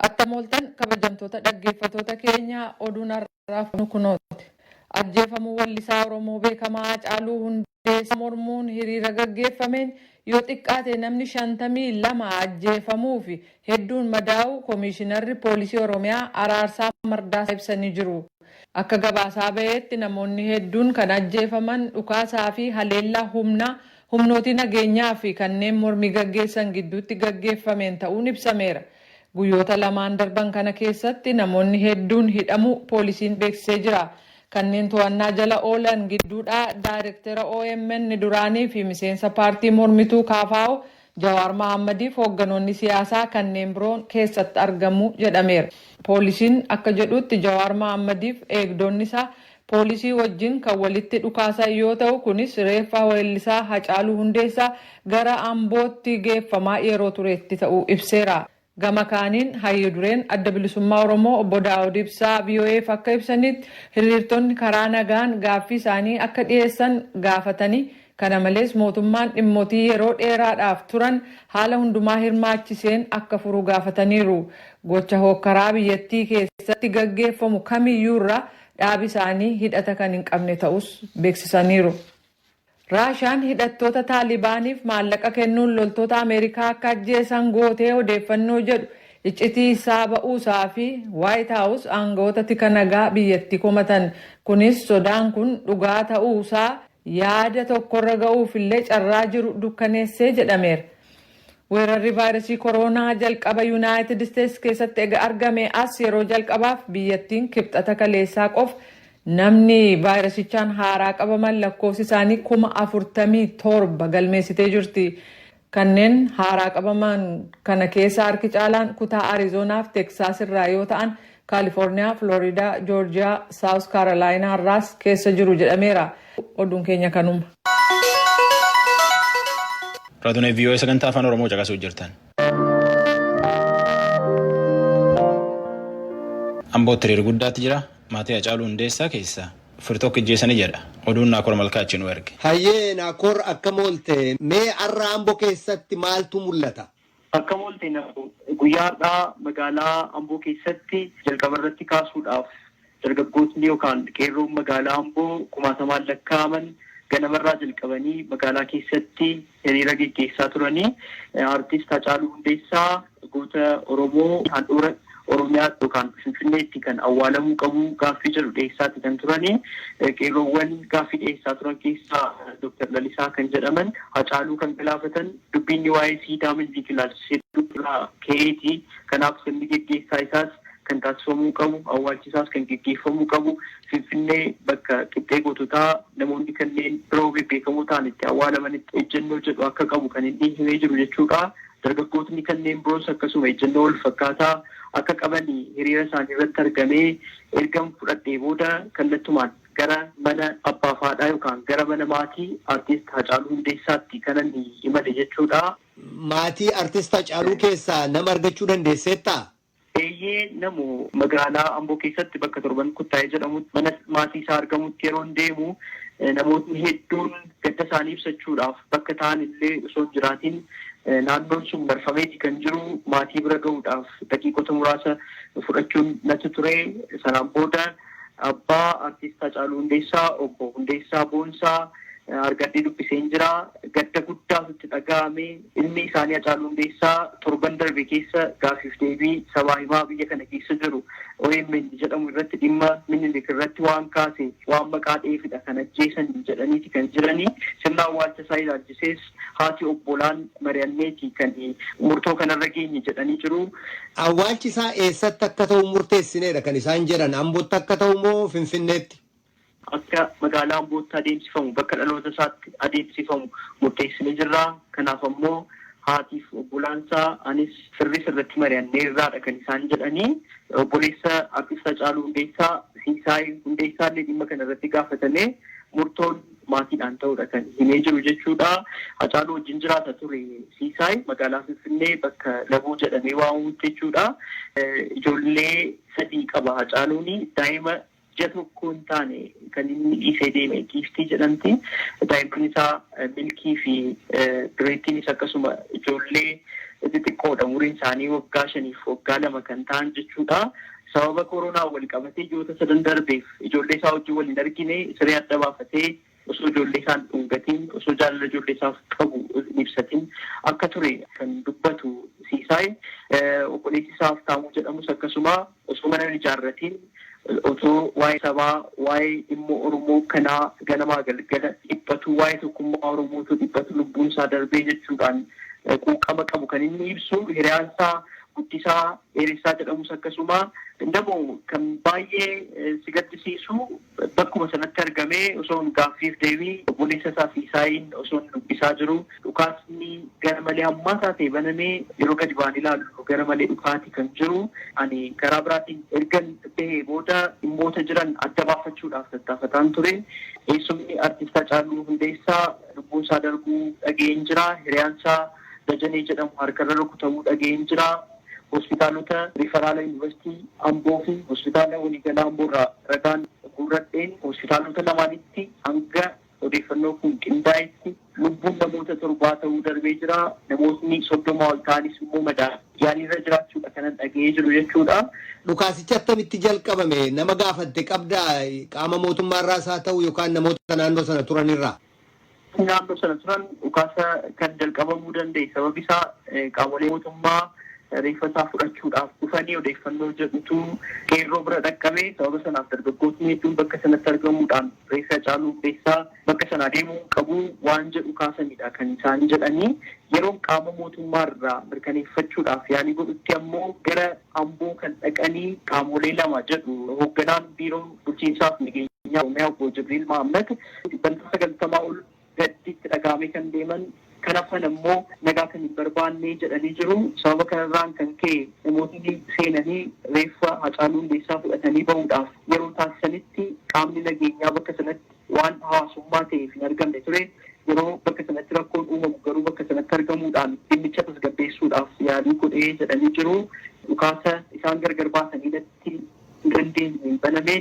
Attam ooltan kabajamtoota dhaggeeffatoota keenya, oduun har'aaf kunooti. Ajjeefamuu wallisaa Oromoo beekamaa Haacaaluu Hundeessaa mormuun hiriira gaggeeffameen yoo xiqqaate namni 52 ajjeefamuu fi hedduun madaa'uu Komishinarri Poolisii Oromiyaa Araarsaa Mardaasaa ibsanii jiru. Akka gabaasaa baheetti namoonni hedduun kan ajjeefaman dhukaasaa fi haleellaa humnaa humnootii nageenyaa fi kanneen mormii gaggeessan gidduutti gaggeeffameen ta'uun ibsameera. Guyyoota lamaan darban kana keessatti namoonni hedduun hidhamuu poolisiin beeksisee jira. Kanneen to'annaa jala oolan gidduudhaa daayirektera OMN duraanii fi miseensa paartii mormituu KFO Jawaar Mahaammadiif hoogganoonni siyaasaa kanneen biroon keessatti argamu jedhameera. Poolisiin akka jedhutti Jawaar Mahaammadiif eegdonni isaa poolisii wajjin kan walitti dhukaasan yoo ta'u, kunis reeffa weellisaa Hacaaluu Hundeessaa gara Ambootti geeffamaa yeroo turetti ta'uu ibseera. Gama kaaniin hayyu dureen Adda Bilisummaa Oromoo Obbo Daawud Ibsaa VOA'f akka ibsanitti, hiriirtonni karaa nagaan gaaffii isaanii akka dhiyeessan gaafatanii, kana malees mootummaan dhimmotii yeroo dheeraadhaaf turan haala hundumaa hirmaachiseen akka furu gaafataniiru. Gocha hookkaraa biyyattii keessatti gaggeeffamu kamiyyuurraa dhaabi isaanii hidhata kan hin qabne ta'us beeksisaniiru. Raashaan hidhattoota Taalibaaniif maallaqa kennuun loltoota Ameerikaa akka ajjeesan gootee odeeffannoo jedhu iccitii isaa ba'uusaa fi Waayit Haawus aangawoota tika nagaa biyyattii komatan. Kunis sodaan kun dhugaa ta'uusaa yaada tokkorra ga'uuf illee carraa jiru dukkaneessee jedhameera. Weerarri vaayirasii kooroonaa jalqaba Yuunaayitid Isteetsi keessatti ega argame as yeroo jalqabaaf biyyattiin Kibxata kaleessaa qofa namni vaayirasichaan haaraa qabaman lakkoofsi isaanii 47,000 galmeessitee jirti. Kanneen haaraa qabaman kana keessa harki caalaan kutaa Ariizoonaa fi Teeksaas irraa yoo ta'an, Kaalifoorniyaa, Filooriidaa, Joorjiyaa, Saawus Kaarolaayinaa irraas keessa jiru jedhameera. Oduun keenya kanuma. Raadiyoon VOA sagantaa Afaan Oromoo caqasuu jirtan. Ambootti hiriira guddaatti jira. Maatii Hacaaluu Hundeessaa keessaa fir tokko ijjeessanii jedha. Oduun Naakoor Malkaa achi nu erge. Hayyee Naakoor, akkam oolte? Mee har'a Amboo keessatti maaltu mul'ata? Akkam oolte? Guyyaa har'aa magaalaa Amboo keessatti jalqaba irratti kaasuudhaaf dargaggootni yookaan qeerroon magaalaa Amboo kumaatamaan lakkaa'aman ganamarraa jalqabanii magaalaa keessatti hiriira geggeessaa turanii, Aartist Hacaaluu Hundeessaa goota Oromoo handhuura Oromiyaa yookaan Finfinneetti kan awwaalamuu qabu gaaffii jedhu dhiyeessaati kan turanii. Qeerroowwan gaaffii dhiyeessaa turan keessaa Dooktar Lalisaa kan jedhaman, Hacaaluu kan galaafatan dubbiin waa'ee siidaa Minilik ilaalchisee irraa ka'eeti. Kanaaf sirni geggeessaa isaas kan taasifamuu qabu, awwaalchisaas kan geggeeffamuu qabu Finfinnee bakka qixxee goototaa namoonni kanneen biroo bebbeekamoo ta'an itti awwaalamanitti ejjennoo jedhu akka qabu kan inni himee jiru jechuudha. Dargaggootni kanneen biroos akkasuma ejjennoo wal fakkaataa akka qaban hiriira isaanii irratti argamee ergan fudhadhee booda kallattumaan gara mana abbaa haadhaa yookaan gara mana maatii Aartist Hacaaluu Hundeessaatti kanan imale jechuudha. Maatii Aartist Hacaaluu keessaa nama argachuu dandeesseettaa? Eeyyee, namu magaalaa Amboo keessatti bakka Torban Kuttaa'ee jedhamutti mana maatii isaa argamutti yeroo deemu namootni hedduun gadda isaanii ibsachuudhaaf bakka ta'an illee osoo hin jiraatin naannoon sun marfameeti kan jiru. Maatii bira gahuudhaaf daqiiqota muraasa fudhachuun natti ture. Sanaan booda abbaa Aartist Hacaaluu Hundeessaa, Obbo Hundeessaa Boonsaa argadhee dubbiseen jira. Gadda guddaatu itti dhaga'ame. Ilmi isaanii Hacaaluu Hundeessaa torban darbe keessa gaaffiif deebii sabaa himaa biyya kana keessa jiru OMN jedhamu irratti dhimma Minilik irratti waan kaase, waan maqaa dheefidha kan ajjeesan jedhaniiti kan jiranii. Sirna awwaalcha isaa ilaalchisees haati obbolaan mari'anneeti kan murtoo kanarra geenye jedhanii jiru. Awwaalchi isaa eessatti akka ta'u murteessineedha kan isaan jedhan? Ambootti akka ta'u moo Finfinneetti? Akka magaalaa Ambootti adeemsifamu, bakka dhaloota isaatti adeemsifamu murteessinee jirra. Kanaaf ammoo haatiif obbolaansaa, anis, firris irratti mari'anneerraadha kan isaan jedhanii. Obboleessa Artist Hacaaluu Hundeessaa, Siisaay Hundeessaa illee dhimma kana irratti gaafatamee murtoon maatiidhaan ta'uudha kan himee jiru jechuudha. Hacaaluu wajjin jiraata ture Siisaay, magaalaa Finfinnee bakka Labuu jedhamee waamamutti jechuudha. Ijoollee sadii qaba Hacaaluuni. Daa'ima ji'a tokko hin taane kan inni dhiisee deeme Giiftii jedhamti. Daa'imman isaa Milkii fi Dureettiinis akkasuma ijoollee xixiqqoodha. Umuriin isaanii waggaa 5 waggaa 2 kan ta'an jechuudha. Sababa koronaa wal qabatee ji'oota sadan darbeef ijoollee isaa wajjin wal hin argine, siree adda baafatee osoo ijoollee isaan dhungatiin, osoo jaalala ijoollee isaaf qabu hin ibsatin akka ture kan dubbatu Siisaay. Obboleessi isaa Haftaamuu jedhamus akkasuma osoo mana hin ijaarratiin, otoo waa'ee sabaa, waa'ee dhimma Oromoo kanaa ganamaa galgala dhiphatu, waa'ee tokkummaa Oromootu dhiphatu lubbuun isaa darbee jechuudhaan quuqama qabu kan inni ibsu. Hiriyaan isaa Guddisaa Dheeressaa jedhamus akkasuma. Namoo, kan baay'ee si gaddisiisu, bakkuma sanatti argamee osoo gaaffiif deebii obboleessa isaa Siisaayin osoo dubbisaa jiru dhukaasni gara malee hammaataa ta'e banamee, yeroo gadi ba'an ilaallu gara malee dhukaati kan jiru. Ani karaa biraatiin ergan bahee booda dhimmoota jiran adda baafachuudhaaf tattaafataan ture. Eessumni artist Hacaaluu Hundeessaa lubbuun isaa darbuu dhaga'een jira. Hiriyaan isaa Dajanee jedhamu harkarra rukutamuu dhaga'een jira. Hospitaalota Riifaraala Yuunivarsiitii Amboo fi Hospitaala Waliigalaa Amboorraa ragaan guurradheen, hospitaalota lamaanitti hanga odeeffannoo kun qindaa'etti lubbuun namoota 7 ta'uu darbee jira. Namootni 30 ol ta'anis immoo madaa yaaliirra jiraachuudha kanan dhaga'ee jiru jechuudha. Dhukaasichi attamitti jalqabame? Nama gaafatte qabdaa, qaama mootummaarraas haa ta'u yookaan namoota naannoo sana turanirraa? Naannoo sana turan dhukaasa kan jalqabamuu danda'e sababi isaa qaamolee mootummaa reeffa isaa fudhachuudhaaf dhufanii odeeffannoo jedhutu qeerroo bira dhaqqabe. Sababa sanaaf dargaggootni hedduun bakka sanatti argamuudhaan reeffa Hacaaluu Hundeessaa bakka sanaa deemuu qabu waan jedhu kaasanidha kan isaan jedhanii. Yeroon qaama mootummaa irraa mirkaneeffachuudhaaf yaalii godhutti ammoo gara Amboo kan dhaqanii qaamolee lama jedhu. Hoogganaan Biiroo Bulchiinsaaf Nageenyaa Oromiyaa Obbo Jibriil Mahammad 90% ol gadditti dhaga'amee kan deeman, kan hafan ammoo nagaa kan hin barbaanne jedhanii jiru. Sababa kanarraan kan ka'e namootni seenanii reeffa Hacaaluu Hundeessaa fudhatanii bahuudhaaf yeroo taasisanitti qaamni nageenyaa bakka sanatti waan hawaasummaa ta'eef hin argamne ture. Yeroo bakka sanatti rakkoon uumamu garuu bakka sanatti argamuudhaan dhimmicha tasgabbeessuudhaaf yaalii godhee jedhanii jiru. Dhukaasa isaan gargar baasanii natti hin dandeenye baname,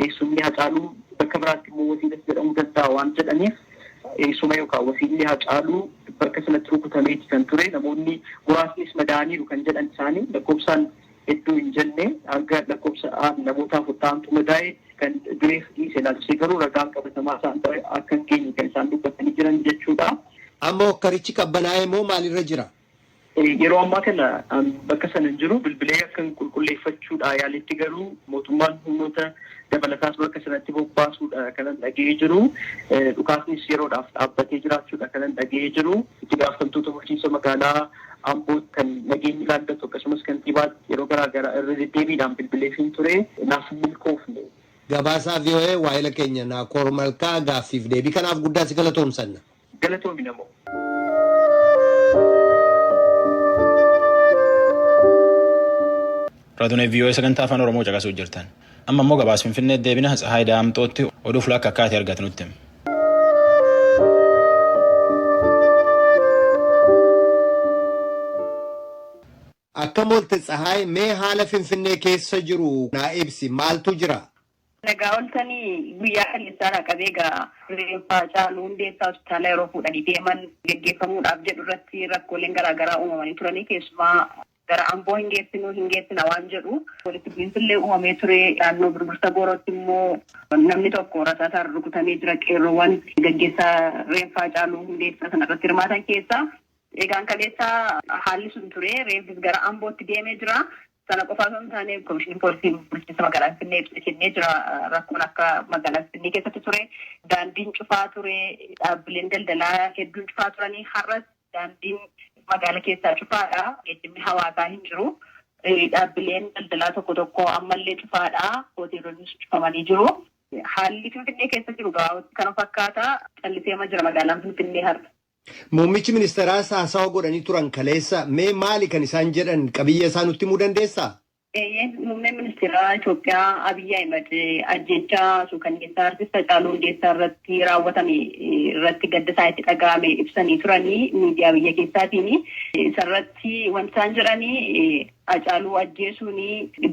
eessumni Hacaaluu bakka biraatti immoo wasiilas jedhamuu danda'a waan jedhaniif, eessuma yookaan wasiilli Hacaaluu bakka sanatti rukutameeti kan ture. Namoonni muraasnis madaa'aniiru kan jedhan isaanii, lakkoofsaan hedduu hin jenne. Hanga lakkoofsa namoota 4 ta'antu madaa'e, kan du'eef dhiise ilaalchisee garuu ragaan qabatamaa isaan akka hin geenye kan isaan dubbatanii jiran jechuudha. Amma hokkarichi qabbanaa'ee moo maalirra jira? Yeroo ammaa kana bakka sana hin jiru. Bilbilee akkan qulqulleeffachuudha yaalitti garuu mootummaan humnoota dabalataas bakka sanatti bobbaasuudha kanan dhaga'ee jiru. Dhukaasnis yeroodhaaf dhaabbatee jiraachuudha kanan dhaga'ee jiru. Itti gaafatamtoota bulchiinsa magaalaa Amboo kan nageenyi ilaallatu akkasumas kantiibaatti yeroo garaa garaa irra deddeebiidhaan bilbileefin ture, naaf hin milkoofne. Gabaasaa VOA waahila keenya Naakoor Malkaa, gaaffiif deebii kanaaf guddaa si galatoomsanna. Galatoomi, Namoo. Raadiyoon VOA sagantaa Afaan Oromoo caqasuu jirtan. Amma immoo gabaasa Finfinnee deebina. Tsahaay Daamxootti oduu fulaa akka akkaatee argatu nutti hima. Akkam oolte Tsahaay, mee haala Finfinnee keessa jiru naa ibsi, maaltu jira? Nagaa ooltanii. Guyyaa kaleessaarraa qabee egaa reeffa Haacaaluu Hundeessaa hospitaala yeroo fuudhanii deeman geggeeffamuudhaaf jedhu irratti rakkooleen garaagaraa uumamanii turanii, keessumaa gara Amboo hin geessinuu, hin geessina waan jedhu walitti bu'iinsi illee uumamee ture. Naannoo Birbirsa Goorootti immoo namni tokko rasaasaan rukutamee jira, qeerroowwan gaggeessaa reeffa Haacaaluu Hundeessaa sana irratti hirmaatan keessaa. Egaan kaleessa haalli sun ture, reeffis gara Ambootti deemee jira. Sana qofaa osoo hin taane, Komishiniin Poolisii Bulchiinsa Magaalaa Finfinnee ibsa kennee jira. Rakkoon akka magaalaa Finfinnee keessatti ture. Daandiin cufaa ture. Dhaabbileen daldalaa hedduun cufaa turanii. Har'as daandiin magaala keessaa cufaadha. Geejjibni hawaasaa hin jiru. Dhaabbileen daldalaa tokko tokko ammallee cufaadha. Hoteelonnis cufamanii jiru. Haalli Finfinnee keessa jiru gabaabatti kana fakkaata. Calliseema jira magaalaan Finfinnee har'a. Muummichi ministeeraas haasawa godhanii turan kaleessa. Mee maali kan isaan jedhan, qabiyyee isaa nutti himuu dandeessaa? Eeyyeen, muummeen ministeeraa Itoophiyaa Abiy Ahimad ajjeechaa suukanneessaa artist Hacaaluu Hundeessaa irratti raawwatame irratti gadda isaa itti dhaga'ame ibsanii turanii miidiyaa biyya keessaatiin. Isarratti wanti isaan jedhanii, Hacaaluu ajjeesuun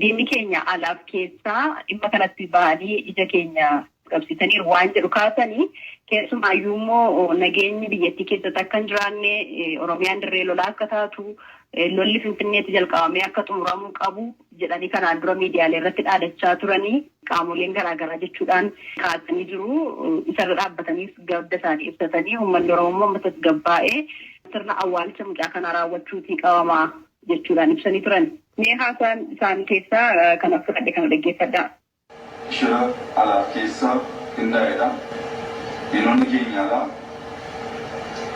diinni keenya alaaf keessaa dhimma kanatti bahanii ija keenya qabsiisaniiru waan jedhu kaasanii, keessumaayyuu immoo nageenyi biyyattii keessatti akka hin jiraanne, Oromiyaan dirree lolaa akka taatu Lolli Finfinneetti jalqabamee akka xumuramuu qabu jedhanii kanaan dura miidiyaalee irratti dhaadachaa turanii qaamoleen garaagaraa jechuudhaan kaasanii jiru. Isarra dhaabbataniis gadda isaanii ibsatanii uummanni Oromoo amma tasgabbaa'ee sirna awwaalcha mucaa kanaa raawwachuutii qabama jechuudhaan ibsanii turan. Mee haasaan isaan keessaa kana fudhadhe kana dhaggeeffadhaa. Shira alaaf keessaa qindaa'edha. Diinonni keenya alaa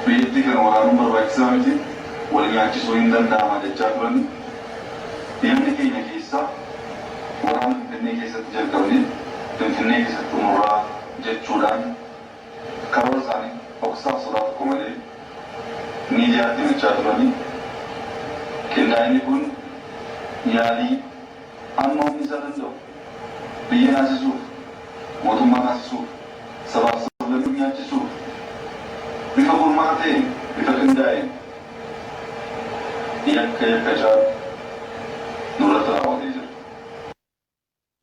biyyattii kana waraanuun barbaachisaa miti, wal nyaachisuu hin danda'ama jechaa turani. Diinonni keenya keessaa waraana Finfinnee keessatti jalqabne Finfinnee keessatti xumurraa jechuudhaan karoora isaanii dhoksaaf sodaa tokko malee miidiyaatti himachaa turani. Qindaa'inni kun yaalii amma humni isaa danda'u biyya naasisuuf, mootummaa naasisuuf, sabaaf sablammii nyaachisuuf bifa gurmaa'aa ta'een, bifa qindaa'een yakka yakka caalu nurratti raawwatee jira.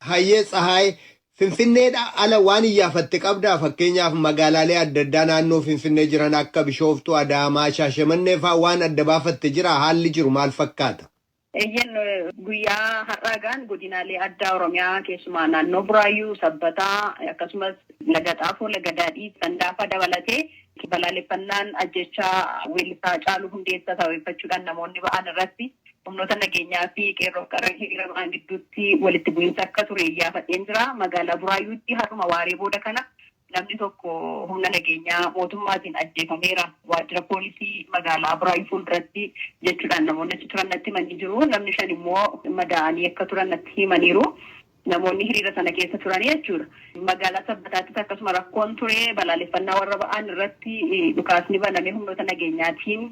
Hayyee Tsahaay, Finfinneedhaa ala waan iyyaafatte qabdaa? Fakkeenyaaf magaalaalee adda addaa naannoo Finfinnee jiran akka Bishooftuu, Adaamaa, Shaashamannee fa'aa waan adda baafatte jiraa? Haalli jiru maal fakkaata? Eeyyeen, guyyaa har'aa gaan godinaalee addaa Oromiyaa keessumaa naannoo Buraayyuu, Sabbataa akkasumas Laga Xaafoo, Laga Daadhii, Sandaafaa dabalatee balaaleffannaan ajjeechaa weellisaa Haacaaluu Hundeessaa sababeeffachuudhaan namoonni ba'an irratti humnoota nageenyaa fi qeerroof qarreen hiriira ba'an gidduutti walitti bu'iinsa akka ture iyyaafadheen jira. Magaalaa Buraayyuutti har'uma waaree booda kana namni tokko humna nageenyaa mootummaatiin ajjeefameera waajjira poolisii magaalaa Buraayyuu fuulduratti jechuudhaan namoonni achi turan natti himanii jiru. Namni 5 immoo madaa'anii akka turan natti himaniiru. Namoonni hiriira sana keessa turanii jechuudha. Magaalaa Sabbataattis akkasuma rakkoon ture, balaaleffannaa warra ba'an irratti dhukaasni banamee humnoota nageenyaatiin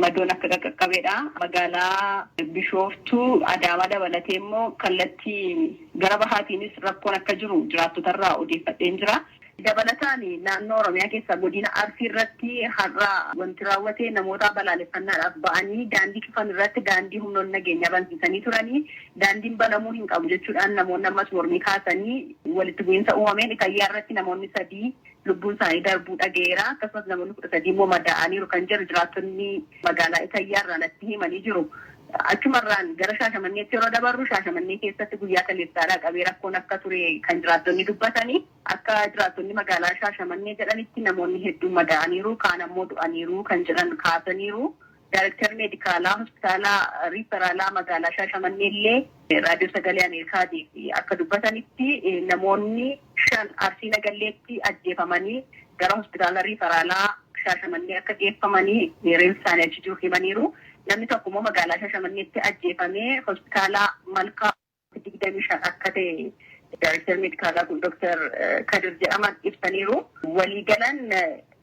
madoon akka qaqqabeedha. Magaalaa Bishooftuu, Adaamaa dabalatee immoo kallattii gara bahaatiinis rakkoon akka jiru jiraattotarraa odeeffadheen jira. Dabalataan naannoo Oromiyaa keessaa godina Arsii irratti har'a wanti raawwate namoota balaaleffannaadhaaf ba'anii daandii cufan irratti daandii humnoonni nageenyaa bansiisanii turanii daandiin banamuu hin qabu jechuudhaan namoonni ammas mormii kaasanii walitti bu'iinsa uumameen Itayyaa irratti namoonni 3 lubbuun isaanii darbuu dhaga'eera. Akkasumas namoonni 13 immoo madaa'aniiru kan jedhu jiraattonni magaalaa Itayyaa irraa natti himanii jiru. Achumarraan gara Shaashamanneetti yeroo dabarru Shaashamannee keessatti guyyaa kaleessaadhaa qabee rakkoon akka ture kan jiraattonni dubbatani. Akka jiraattonni magaalaa Shaashamannee jedhanitti namoonni hedduun madaa'aniiru, kaan ammoo du'aniiru kan jedhan kaasaniiru. Daarektarri Meedikaalaa Hospitaala Riiferaalaa magaalaa Shaashamannee illee Raadiyoo Sagalee Ameerikaatiif akka dubbatanitti namoonni 5 Arsii Nagalleetti ajjeefamanii gara Hospitaala Riiferaalaa Shaashamannee akka geeffamanii reenfi isaanii achi jiru himaniiru. Namni tokko immoo magaalaa Shaashamanneetti ajjeefamee Hospitaala Malkaa 25 akka ta'e Daarektarri Meedikaalaa kun Dr. Kadir jedhaman ibsaniiru. Waliigalan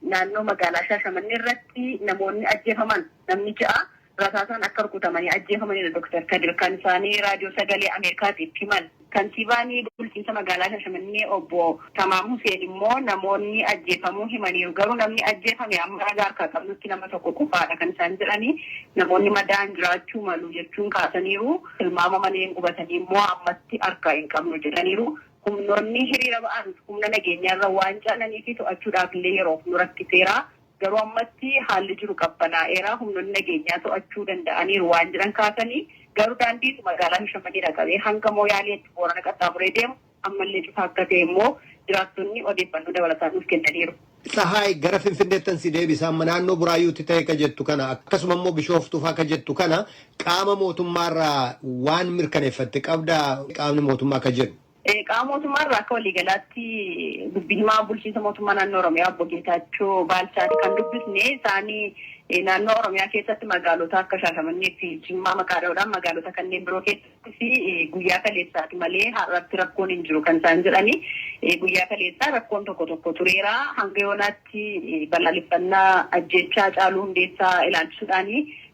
naannoo magaalaa Shaashamannee irratti namoonni ajjeefaman namni 6 rasaasaan akka rukutamanii ajjeefamanidha Dr. Kadir kan isaanii Raadiyoo Sagalee Ameerikaatiif himan. Kantiibaan bulchiinsa magaalaa Shaashamannee obbo Tamaam Huseen immoo namoonni ajjeefamuu himaniiru. Garuu namni ajjeefame amma ragaa harkaa qabnutti nama tokko qofaadha kan isaan jedhani. Namoonni madaa'an jiraachuu malu jechuun kaasaniiru. Tilmaama maneen gubatanii immoo ammatti harkaa hin qabnu jedhaniiru. Humnoonni hiriira ba'an humna nageenyaarra waan caalanii fi to'achuudhaaf illee yeroof nu rakkiseera. Garuu ammatti haalli jiru qabbanaa'eera. Humnoonni nageenyaa to'achuu danda'aniiru waan jedhan kaasanii garuu daandiin magaalaa Shashamannee dhaqabee hanga Mooyaaleetti Boorana qaxxaamuree deemu ammallee cufaa akka ta'e immoo jiraattonni odeeffannoo dabalataa nuuf kennaniiru. Tsahaay, gara Finfinneettan si deebisa. Amma naannoo Buraayyuutti ta'e ka jettu kana akkasuma immoo Bishooftuu fa'aa ka jettu kana qaama mootummaarraa waan mirkaneeffatte qabdaa, qaamni mootummaa ka jedhu? Qaama mootummaarraa akka waliigalaatti dubbi himaa bulchiinsa mootummaa naannoo Oromiyaa obbo Geetaachoo Baalchaati kan dubbisne. Isaanii naannoo Oromiyaa keessatti magaalota akka Shaashamannee fi Jimmaa maqaa dha'uudhaan magaalota kanneen biroo keessattis guyyaa kaleessaati malee har'atti rakkoon hin jiru kan isaan jedhani. Guyyaa kaleessaa rakkoon tokko tokko tureera. Hanga yoonaatti balaaleffannaa ajjeechaa Haacaaluu Hundeessaa ilaalchisuudhaan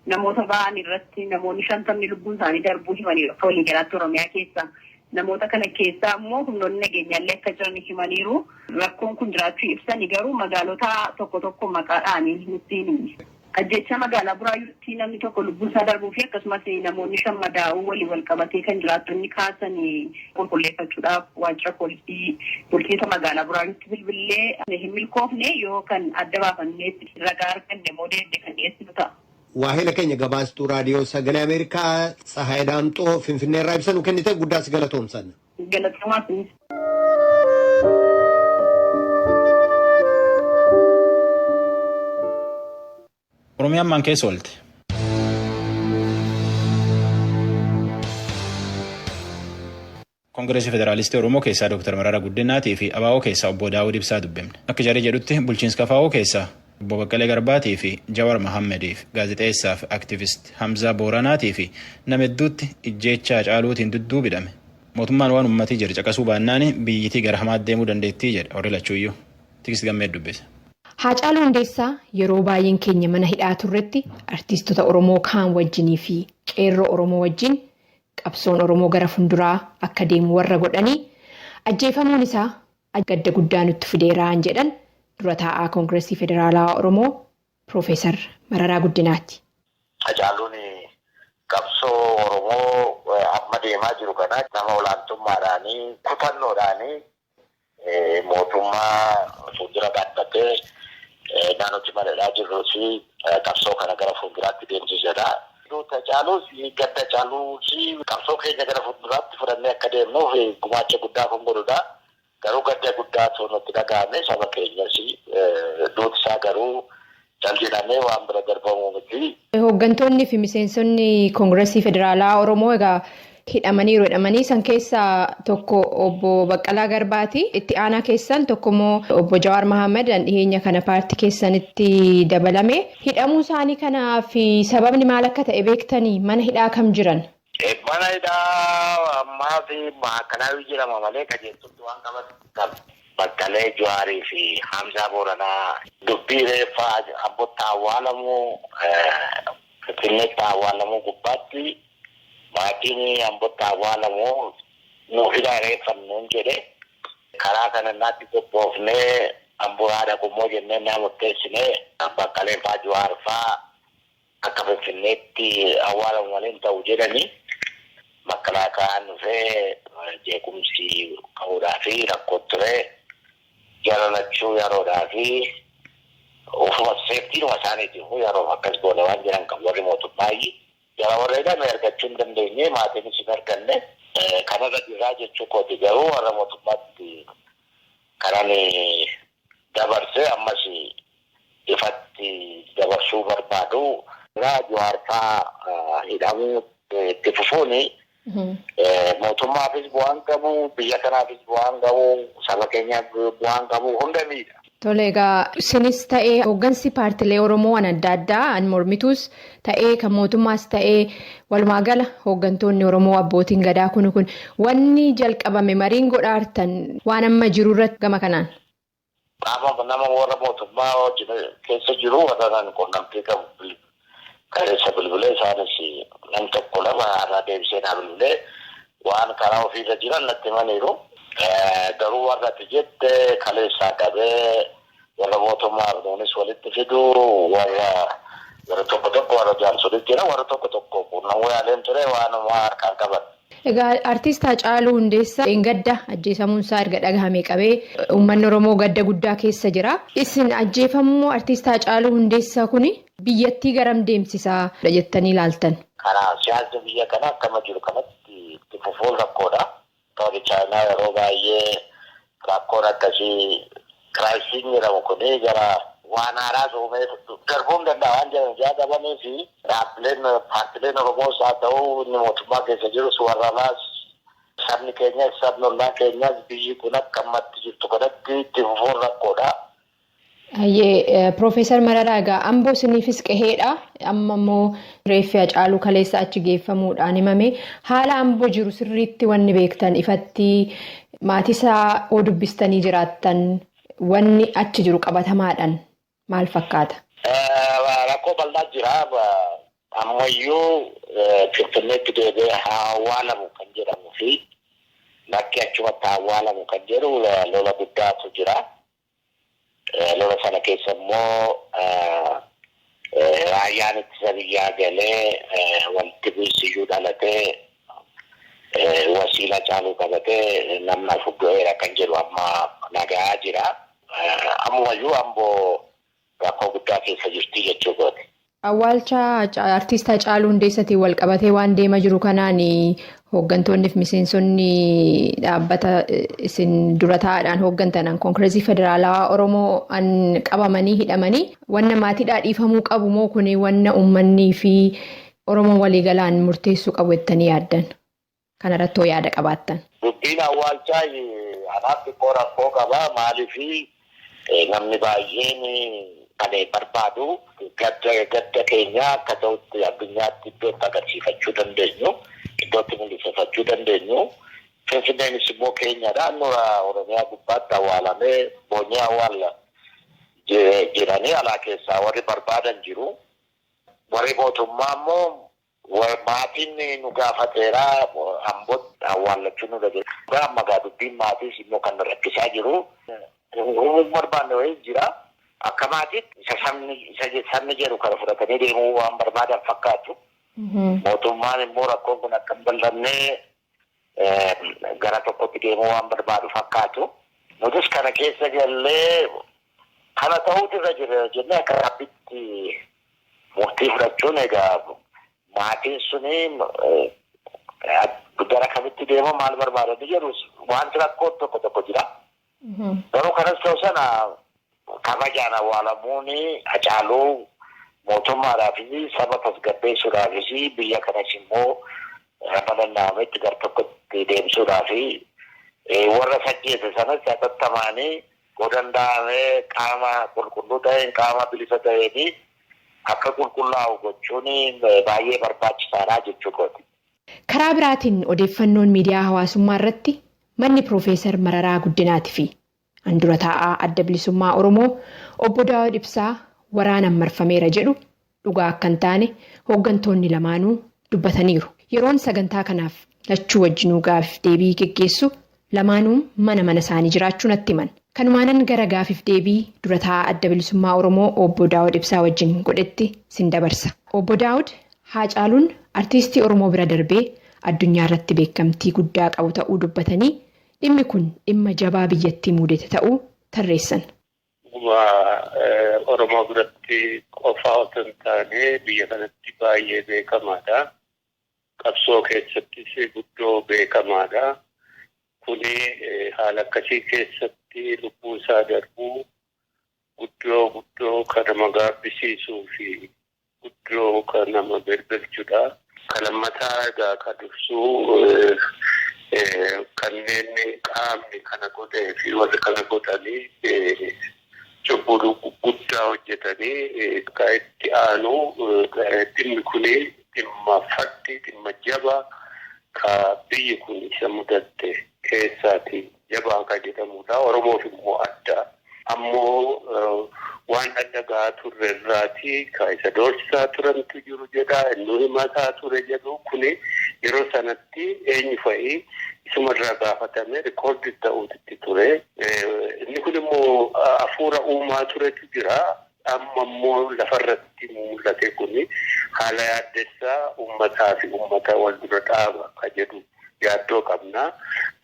namoota ba'an irratti namoonni 50 lubbuun isaanii darbuu himaniiru akka waliigalaatti Oromiyaa keessa. Namoota kana keessaa immoo humnoonni nageenyaallee akka jiran himaniiru. Rakkoon kun jiraachuu ibsani garuu magaalota tokko tokko maqaadhaan nutti hin himne. Ajjeechaa magaalaa Buraayyuutti namni tokko lubbuun isaa darbuu fi akkasumas namoonni 5 madaa'uu waliin wal qabatee kan jiraattonni kaasan qulqulleeffachuudhaaf waajjira poolisii bulchiinsa magaalaa Buraayyuutti bilbillee hin milkoofne, yoo kan adda baafanneetti ragaa arganne immoo deebine kan dhiyeessinu ta'a. Waahila keenya gabaastuu raadiyoo sagalee Ameerikaa Tsahaay Daamxoo Finfinneerraa ibsa nu kennite guddaas galatoomsanna. Galatoomaa isinis. Oromiyaan maan keessa oolte? Koongireesii Federaalistii Oromoo keessaa Dr. Mararaa Guddinaatii fi ABO keessaa obbo Daawud Ibsaa dubbifne. Akka jarri jedhutti bulchiinsa KFO keessaa obbo Baqqalee Garbaatii fi Jawar Mohammediif gaazexeessaa fi aktivist Hamzaa Booranaatii fi nama hedduutti ijjeechaa Haacaaluutiin dudduubidhame. Mootummaan waan uummatii jedhu caqasuu baannaan biyyitii gara hamaatti deemuu dandeettii jedha warri lachuuyyuu. Tikist gammee dubbise. Haacaaluu Hundeessaa yeroo baay'een keenya mana hidhaa turretti artiistota Oromoo kaan wajjinii fi qeerroo Oromoo wajjin qabsoon Oromoo gara fuulduraa akka deemu warra godhanii ajjeefamuun isaa gadda guddaa nutti fideeraan jedhan dura taa'aa Koongireesii Federaalaa Oromoo Piroofeesar Mararaa Guddinaati. Hacaaluun qabsoo Oromoo amma deemaa jiru kana nama olaantummaadhaanii kutannoodhaanii mootummaa fuuldura dhaabbatee naannootti malalaa jirruu fi qabsoo kana gara fuulduraatti deemsisedha. Hacaaluus gadda Hacaaluus qabsoo keenya gara fuulduraatti fudhannee akka deemnuuf gumaacha guddaa kan godhudha. Garuu gadda guddaatu nutti dhagahame saba keenyas duuti isaa garuu cal jedhamee waan bira darbamuu miti. Hooggantoonni fi miseensonni Koongireesii Federaalaa Oromoo egaa hidhamaniiru hidhamanii san keessaa tokko obbo Baqqalaa Garbaati. Itti aanaa keessan tokko immoo obbo Jawaar Mohaammed dhiyeenya kana paartii keessanitti dabalame. Hidhamuu isaanii kanaaf sababni maal akka ta'e beektanii mana hidhaa kam jiran? Mana hidhaa ammaa fi maakalaawii jedhama malee qajeeltutti waan qaban Baqqalee Jawaarii fi Hamzaa Booranaa dubbii reeffaa Ambootti awwaalamuu Finfinneetti awwaalamuu gubbaatti maatiin Ambootti awwaalamuu nu hidhaa reeffannuun jedhe karaa kana naatti qophoofnee Amboo haadha qummoo jennee naa murteessinee Baqqalee faa Jawaar faa akka Finfinneetti awwaalamu malee hin ta'u jedhanii makalaakaan dhufee jeequmsi ka'uudhaa fi rakkoo ture jara lachuu yeroodhaa fi ofuma seeftiinuma isaaniitiif yeroof akkas goone waan jedhan kan warri mootummaayi. Jara warra hidhame argachuu hin dandeenye maatiinis hin arganne kanarra jirraa jechuu kooti garuu warra mootummaatti kanan dabarse ammas ifatti dabarsuu barbaadu. Jawaar faa hidhamuu itti fufuuni mootummaafis bu'aan qabu, biyya kanaafis bu'aan qabu, saba keenyaaf bu'aan qabu hunda miidha. Tole egaa isinis ta'ee hooggansi paartilee Oromoo waan adda addaa an mormituus ta'ee kan mootummaas ta'ee walumaa gala hooggantoonni Oromoo abbootiin gadaa kun kun wanni jalqabame mariin godhaartan waan amma jiru irratti gama kanaan. Qaama nama warra mootummaa keessa jiru warra naan quunnamtii qabu kaleessa bilbilee isaanis nam tokko lama irraa deebisee naa bilbilee waan karaa ofiirra jiran natti himaniiru. Garuu warra ati jette kaleessaa qabee warra mootummaa nuunis walitti fidu warra warra tokko tokko warra jaarsolitti jira warra tokko tokko quunnamuu yaaleen ture waanuma harkaan qaban. Egaa artiist Haacaaluu Hundeessaa gadda ajjeefamuun isaa erga dhagahame qabee uummanni Oromoo gadda guddaa keessa jira. Isin ajjeefamuu artiist Haacaaluu Hundeessaa kun biyyattii garam deemsisaa jettanii ilaaltan? Karaa siyaasni biyya kanaa akkama jiru kanatti itti fufuun rakkoodha. Toori Chaayinaa yeroo baay'ee rakkoon akkasii kiraayisiin jedhamu kuni gara waan haaraa uumee darbuun danda'a waan jedhan ijaa qabanii fi dhaabbileen paartileen Oromoos haa ta'u inni mootummaa keessa jirus warra alaas sabni keenyas sabni ollaa keenyas biyyi kun akka ammatti jirtu kanatti itti fufuun rakkoodha. Hayyee Piroofeesar Mararaa egaa Amboo isiniifis qaheedha. Amma immoo reeffi Haacaaluu kaleessa achi geeffamuudhaan himame. Haala Amboo jiru sirriitti wanni beektan ifatti maatii isaa oo dubbistanii jiraattan wanni achi jiru qabatamaadhaan maal fakkaata? Rakkoo bal'aa jira. Ammayyuu Finfinneetti deebi'ee haa awwaalamu kan jedhamuu fi bakki achumatti haa awwaalamu kan jedhu lola guddaatu jira. Lola sana keessa immoo raayyaan ittisa biyyaa galee walitti bu'isiyyuu dhalatee wasiila caaluu qabatee namni afur du'eera kan jedhu amma nagaa jira. Ammayyuu Amboo rakkoo guddaa keessa jirti jechuu kooti. Awwaalcha artiist Hacaaluu Hundeessaatiin wal qabatee waan deemaa jiru kanaan hooggantoonni fi miseensonni dhaabbata isin dura taa'aadhaan hooggantan Koongireesii Federaalawaa Oromoo an qabamanii hidhamanii wanna maatiidhaa dhiifamuu qabu moo kun wanna uummanni fi Oromoon waliigalaan murteessuu qabu jettanii yaaddan? Kanarratti hoo yaada qabaattan? Dubbiin awwaalchaa anaaf xiqqoo rakkoo qaba. Maaliif namni baay'een kan barbaadu gadda keenya akka ta'utti addunyaatti iddootti agarsiifachuu dandeenyu, iddootti mul'ifachuu dandeenyu. Finfinneenis immoo keenyadha. Nura Oromiyaa gubbaatti awwaalamee boonyee awwaalla jiranii alaa keessaa warri barbaadan jiru. Warri mootummaa immoo maatiin nu gaafateera Ambootti awwaallachuu nurra jira. Amma gaa dubbiin maatiis immoo kan nu rakkisaa jiru. Uumuu barbaanne wayii jira. Akka maatiitti isa sabni jedhu kana fudhatanii deemuu waan barbaadan fakkaatu. Mootummaan immoo rakkoon kun akka hin bal'annee gara tokkotti deemuu waan barbaadu fakkaatu. Nutis kana keessa gallee kana ta'uutu irra jira jennee akka dhaabbitti murtii fudhachuun egaa maatiin suni gara kamitti deemu maal barbaadanii jedhu wanti rakkoo tokko tokko jira. Garuu kanas ta'u sana kabajaan awwaalamuun Hacaaluu mootummaadhaafis saba tasgabbeessuudhaafis biyya kanas immoo hamma danda'ametti gara tokkotti deemsuudhaaf warra sajjeese sanas hatattamaanii yoo danda'ame qaama qulqulluu ta'een qaama bilisa ta'een akka qulqullaa'u gochuun baay'ee barbaachisaadha jechuu kooti. Karaa biraatiin odeeffannoon miidiyaa hawaasummaa irratti manni Piroofeesar Mararaa Guddinaatii fi handura taa'aa Adda Bilisummaa Oromoo obbo Daawud Ibsaa waraanaan marfameera jedhu dhugaa akka hin taane hooggantoonni lamaanuu dubbataniiru. Yeroon sagantaa kanaaf lachuu wajjinuu gaafiif deebii geggeessu lamaanuu mana mana isaanii jiraachuu natti himan. Kanumaanan gara gaafiif deebii dura taa'aa Adda Bilisummaa Oromoo obbo Daawud Ibsaa wajjin godhetti sin dabarsa. Obbo Daawud, Haacaaluun artiistii Oromoo bira darbee addunyaa irratti beekamtii guddaa qabu ta'uu dubbatanii dhimmi kun dhimma jabaa biyyattii mudate ta'uu tarreessan. Dhuguma Oromoo biratti qofaa otoo hin taane biyya kanatti baay'ee beekamaadha. Qabsoo keessattis guddoo beekamaadha. Kuni haala akkasii keessatti lubbuu isaa darbuu guddoo guddoo kan nama gaabbisiisuu fi guddoo kan nama belbelchudha. Kan lammataa egaa kan dursuu kanneen qaamni kana godhee fi warri kana godhanii cubbuu guddaa hojjetanii kan itti aanu dhimmi kuni dhimma faddi dhimma jabaa ka biyyi kun isa mudatte keessaati jabaa kan jedhamudha. Oromoof immoo adda. Ammoo waan adda gahaa turre irraati ka isa doorsisaa turantu jiru jedha. Inni himataa ture jedhu kuni yeroo sanatti eenyu fa'i isumarraa gaafatame rikoordi ta'uutti ture. Inni kun immoo hafuura uumaa turetu jira. Amma immoo lafarratti mul'ate kuni haala yaaddessaa uummataa fi uummata wal dura dhaaba ka jedhu yaaddoo qabna.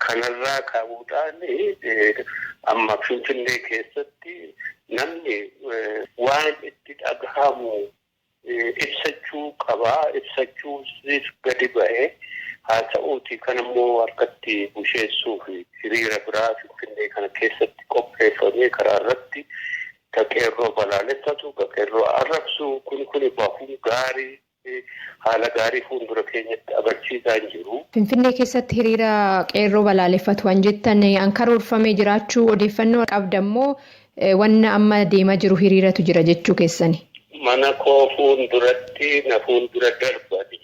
Kanarraa ka'uudhaan amma Finfinnee keessatti namni waan itti dhagahamu ibsachuu qaba. Ibsachuunis gadi ba'ee haa ta'uuti kan immoo harkatti busheessuu fi hiriira biraa Finfinnee kana keessatti qopheeffamee karaa irratti ka qeerroo balaaleffatu, ka qeerroo arrabsu kun kun bahuun gaarii haala gaarii fuuldura keenyatti agarsiisaa hin jiru. Finfinnee keessatti hiriira qeerroo balaaleffatu waan jettan an karoorfamee jiraachuu odeeffannoo qabdammoo wanna amma deemaa jiru hiriiratu jira jechuu keessani. Mana koo fuulduratti na fuuldura darbani.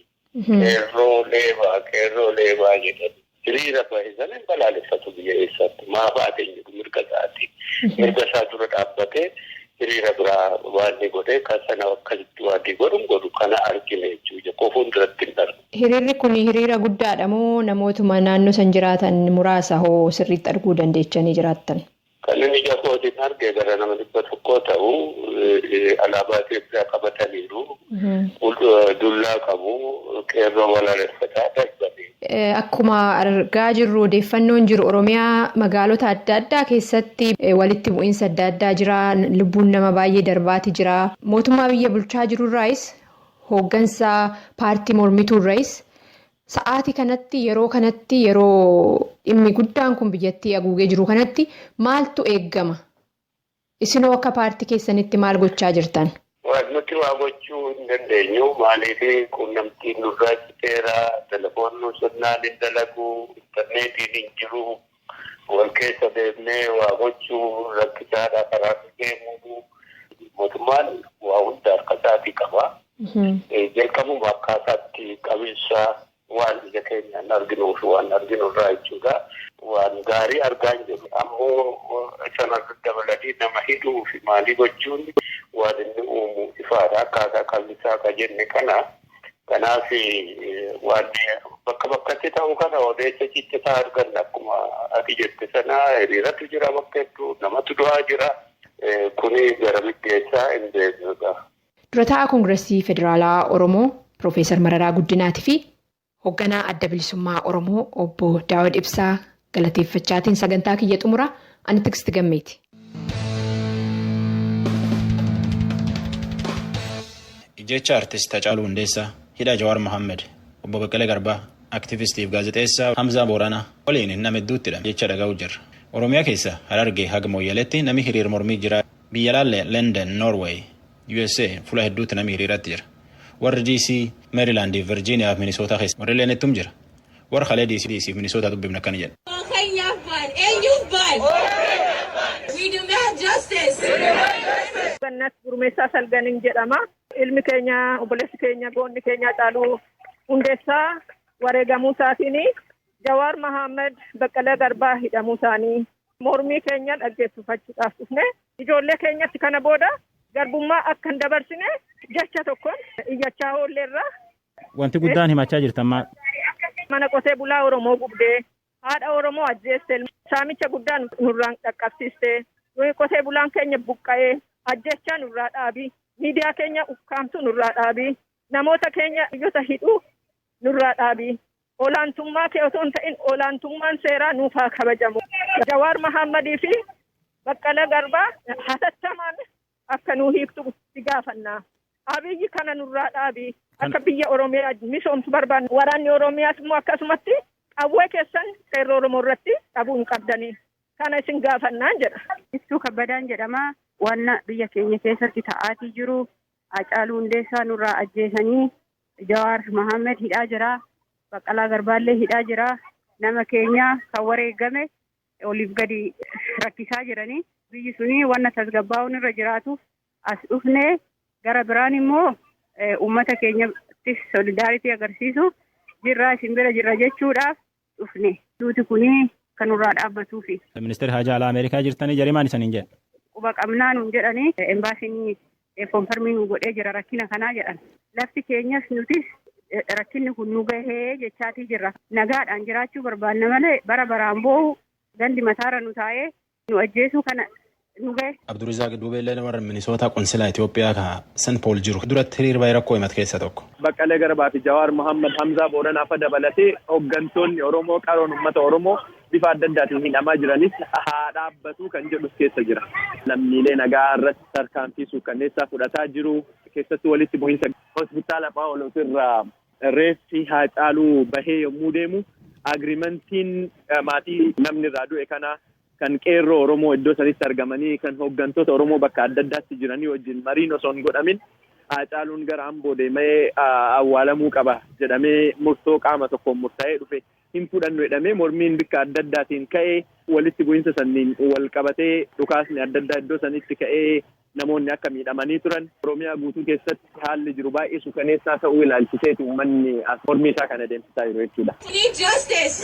Qeerroo leebaa qeerroo leebaa jedhani. Hiriira bahe sana hin balaaleffatu biyya eessaatti. Maa baate hin jedhu mirga isaati. Mirga isaa dura dhaabbatee hiriira biraa waan inni godhe kan sana akkasitti waan inni godhu hin godhu kana argine jechuudha. Koo fuulduratti hin argu. Hiriirri kun hiriira guddaadha moo namootuma naannoo san jiraatan muraasa hoo sirriitti arguu dandeechanii jiraattan? Kan inni ija kootiin arge gara nama 100 ta'u alaabaa Itoophiyaa qabataniiru. Dullaa qabu, qeerroo balaaleffataa darbanii. Akkuma argaa jirru odeeffannoon jiru Oromiyaa magaalota adda addaa keessatti walitti bu'iinsa adda addaa jira. Lubbuun nama baay'ee darbaati jira. Mootummaa biyya bulchaa jirurraayis hooggansa paartii mormituurraayis sa'aatii kanatti, yeroo kanatti, yeroo dhimmi guddaan kun biyyattii haguugee jiru kanatti maaltu eeggama? Isinoo akka paartii keessanitti maal gochaa jirtan? Nuti waa gochuu hin dandeenyu. Maaliif quunnamtiin nurraa citeera, telefoonni sirnaan hin dalagu, intarneetiin hin jiru. Wal keessa deemnee waa gochuu rakkisaadha, karaa deemuu. Mootummaan waa hunda harka isaatii qaba. Jalqabuma akkaataatti qabinsa waan ija keenyaan arginuu fi waan arginu irraa jechuudha. Waan gaarii argaa hin jiru. Ammoo sana dabalatee nama hidhuu fi maalii gochuun waan inni uumu ifaadha. Akkaataa qallisaa ka jenne kana. Kanaaf waan bakka bakkatti ta'u kana odeessa ciccitaa arganna, akkuma ati jette sana hiriiratu jira, bakka hedduu namatu du'aa jira. Kuni gara biddeessaa hin beeknudha. Dura taa'aa Koongireesii Federaalaa Oromoo Piroofeesar Mararaa Guddinaatii fi hoogganaa Adda Bilisummaa Oromoo Obbo Daawud Ibsaa galateeffachaatiin sagantaa kiyya xumura. Ani Tigist Gammeeti. Jecha artist Hacaaluu Hundeessaa, hidha Jawaar Mohammed, obbo Baqqalee Garbaa, aktivistiif gaazexeessaa Hamzaa Booranaa waliin nama hedduutti hidhame jecha dhaga'uu jirra. Oromiyaa keessa Harargee haga Mooyyaleetti nami hiriir mormii jira. Biyya laallee London, Norway, USA fuula hedduutti nami hiriiratti jira. Warri DC, Maryland, Virginia fi Minnesota keessa warri illeen ittum jira. Warra kalee DC fi Minnesota dubbifna akkana jedha. Keenyaaf baan, eenyuuf baan? We demand justice. Gannat Gurmeessaa Salganiin jedhama. Ilmi keenya, obboleessi keenya, goonni keenya Hacaaluu Hundeessaa wareegamuu isaatiin, Jawaar Mahammad, Baqqalee Garbaa hidhamuu isaanii mormii keenya dhaggeeffachuudhaaf dhufne. Ijoollee keenyatti kana booda garbummaa akka hin dabarsine jecha tokkoon iyyachaa oolleerra. Wanti guddaan himachaa jirtan maal? Mana qotee bulaa Oromoo gubdee, haadha Oromoo ajjeeste, saamicha guddaa nurraan dhaqqabsiiste, qotee bulaan keenya buqqa'ee, ajjechaa nurraa dhaabii, miidiyaa keenya ukkaamtu nurraa dhaabii, namoota keenya biyyoota hidhuu nurraa dhaabii. Olaantummaa kee otoo hin ta'in olaantummaan seeraa nuuf haa kabajamu. Jawaar Mahammadii fi Baqqala Garbaa hatattamaan akka nuu hiiktu si gaafanna. Abiyyi, kana nurraa dhaabii. Akka biyya Oromiyaa misoomsu barbaanna. Waraanni Oromiyaas immoo akkasumatti qawwee keessan qeerroo Oromoo irratti dhabuu hin qabdanii. Kana isin gaafannaan jedha. Ibsuu Kabbadaan jedhama. Wanna biyya keenya keessatti ta'aatii jiru, Hacaaluu Hundeessaa nurraa ajjeesanii, Jawaar Mahammed hidhaa jira. Baqqalaa Garbaallee hidhaa jira. Nama keenya kan wareegame oliif gadi rakkisaa jiranii. Biyyi suni wanna tasgabbaa'uun irra jiraatuuf as dhufne. Gara biraan immoo uummata keenyatti solidarity agarsiisu jirra, isin bira jirra jechuudhaaf dhufne. Duuti kuni kan nurraa dhaabbatuufi. Ministeerri Haajaa Alaa Ameerikaa jirtanii, jarii maal isaniin jedhe? Quba qabnaa nuun jedhanii, embaasiin confirm nu godhee jira rakkina kanaa jedhan. Lafti keenyas nutis rakkinni kun nu gahee jechaatii jirra. Nagaadhaan jiraachuu barbaanna malee bara baraan boo'u, gandi mataarra nu taa'ee nu ajjeesuu kana nu gahe. Abdurizaaq Duubeellee warra Minisootaa qonsilaa Itoophiyaa ka San Pool jiru duratti hiriir baay'ee rakkoo himatu keessa tokko. Baqqalee Garbaa fi Jawaar Mohammad, Hamzaa Booranaa fa dabalatee hooggantoonni Oromoo, qaroon uummata Oromoo bifa adda addaatiin hidhamaa jiranis haa dhaabbatu kan jedhus keessa jira. Lammiilee nagaa irratti tarkaanfii suukkanneessaa fudhataa jiru. Keessattuu walitti bu'iinsa hospitaala Phaawulos irraa reeffi Haacaaluu bahee yommuu deemu, agreementiin maatii namni irraa du'e kana, kan qeerroo Oromoo iddoo sanitti argamanii, kan hooggantoota Oromoo bakka adda addaatti jiranii wajjin mariin osoo hin godhamin Haacaaluun gara Amboo deemee awwaalamuu qaba jedhamee murtoo qaama tokkoon murtaa'ee dhufe hin fudhannu jedhamee mormiin bikka adda addaatiin ka'ee, walitti bu'iinsa sanniin wal qabatee dhukaasni adda addaa iddoo sanitti ka'ee namoonni akka miidhamanii turan. Oromiyaa guutuu keessatti haalli jiru baay'ee suukaneessaa ta'uu ilaalchiseeti uummanni mormii isaa kana deemsisaa jiru jechuudha. We need justice.